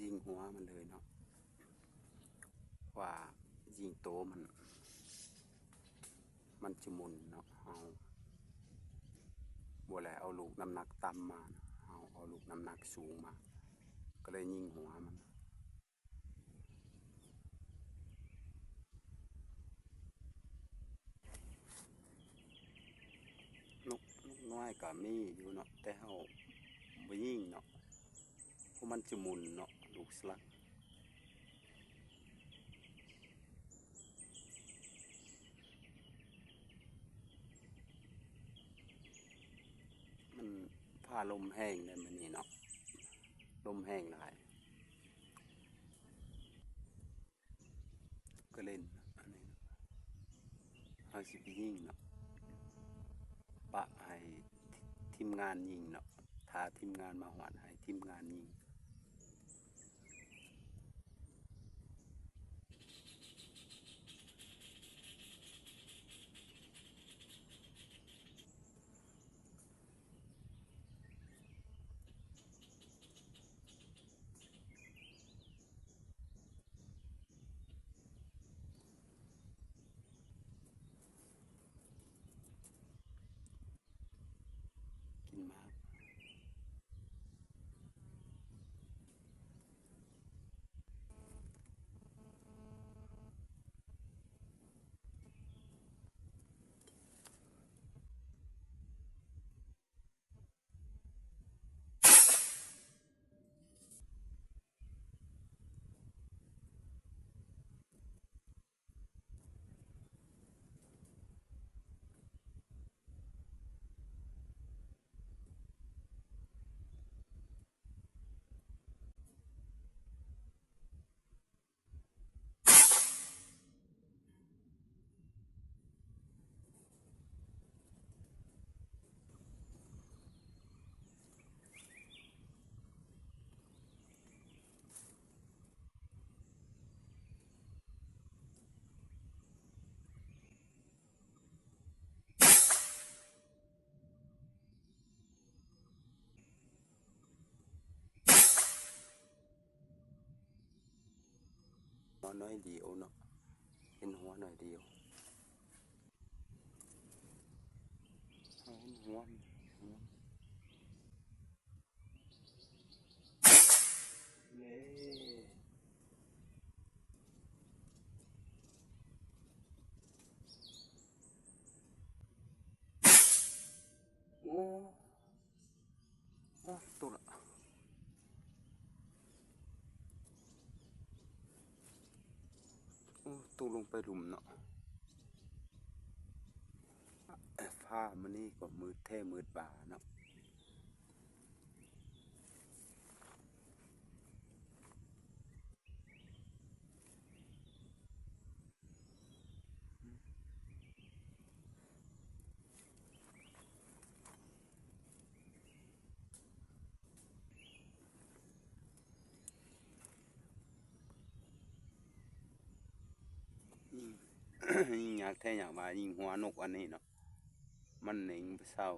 ຍິງຫົວມັນເລີຍເນາະ ວ່າຍິງໂຕມັນ ມັນຈະໝຸ່ນເນາະ. ເຮົາບໍ່ໄດ້ເອົາລູກນ້ຳໜັກຕ່ຳມາ ເຮົາເອົາລູກນ້ຳໜັກສູງມາ ກໍເລີຍຍິງຫົວມັນ. ນົກ ນົກນ້ອຍກໍມີຢູ່ເນາະ ແຕ່ເຮົາບໍ່ຍິງເນາະ ເພາະມັນຈະໝຸ່ນເນາະ ລູກສະຫຼັກ. ມັນຟ້າລົມແຮງໃດມື້ນີ້ເນາະ ລົມແຮງຫຼາຍ ກໍເຫຼັ້ນອັນນີ້ເນາະ ເຮົາຊິໄປຍິງເນາະ ປະໃຫ້ທີມງານຍິງເນາະ ຖ້າທີມງານມາຮອດໃຫ້ທີມງານຍິງ. ກິນໝາກ. ຫົວໜ້ອຍດຽວເນາະ ເຫັນຫົວໜ້ອຍດຽວ ເຫັນຫົວ ເຫັນຫົວ ເດ້. ໂອ້ ໂອ້ ຕົກລະ ໂອ້ ຕົກລົງໄປຫຼຸມເນາະ. ຟ້າມື້ນີ້ກໍມືດແທ້ມືດຫວາເນາະ. ຍິງ ຍິງຍາກແທ້ຍາກວ່າ ຍິງຫົວນົກອັນນີ້ເນາະ ມັນເໜັງບໍ່ເຊົາ.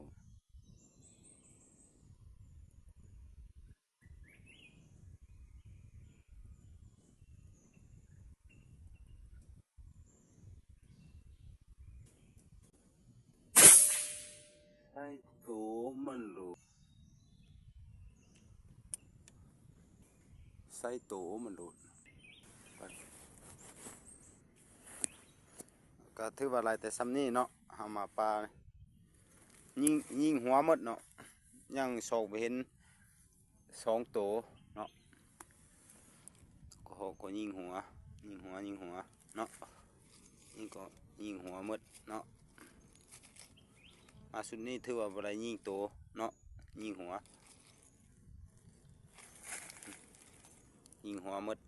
ໃສ່ໂຕມັນໂລດ ໃສ່ໂຕມັນໂລດ. ກໍຖືວ່າໄດ້ແຕ່ຊ່ຳນີ້ເນາະ ເຮົາມາປາ ຍິງ ຍິງຫົວໝົດເນາະ ຍັງຊອກບໍ່ເຫັນ ສອງໂຕເນາະ ກໍ ກໍຍິງຫົວ ຍິງຫົວ ຍິງຫົວເນາະ ຍິງກໍຍິງຫົວໝົດເນາະ. ມາຊຸດນີ້ຖືວ່າບໍ່ໄດ້ຍິງໂຕເນາະ ຍິງຫົວ ຍິງຫົວໝົດ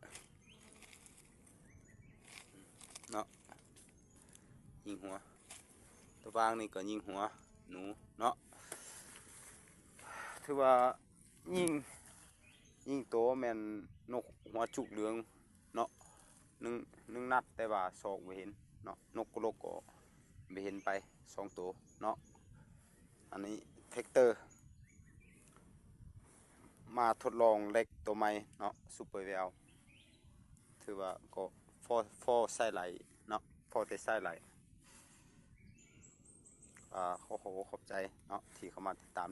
ເນາະ ຍິງຫົວ. ຕະຫວ່າງນີ້ກໍຍິງຫົວໜູເນາະ ຖືວ່າ ຍິງ ຍິງໂຕແມ່ນນົກຫົວຈຸກເຫຼືອງເນາະ ໜຶ່ງ ໜຶ່ງນັດ ແຕ່ວ່າຊອກບໍ່ເຫັນເນາະ ນົກກະລົກກໍບໍ່ເຫັນໄປສອງໂຕເນາະ. ອັນນີ້ແທັກເຕີ ແ ມາທົດລອງເຫຼັກໂຕໃໝ່ເນາະ Super Weld ຖືວ່າກໍພໍ ພໍໃຊ້ໄດ້ເນາະ ພໍໄດ້ໃຊ້ໄດ້. ອາ ຂໍຂອບໃຈເນາະທີ່ເຂົ້າມາຕິດຕາມ.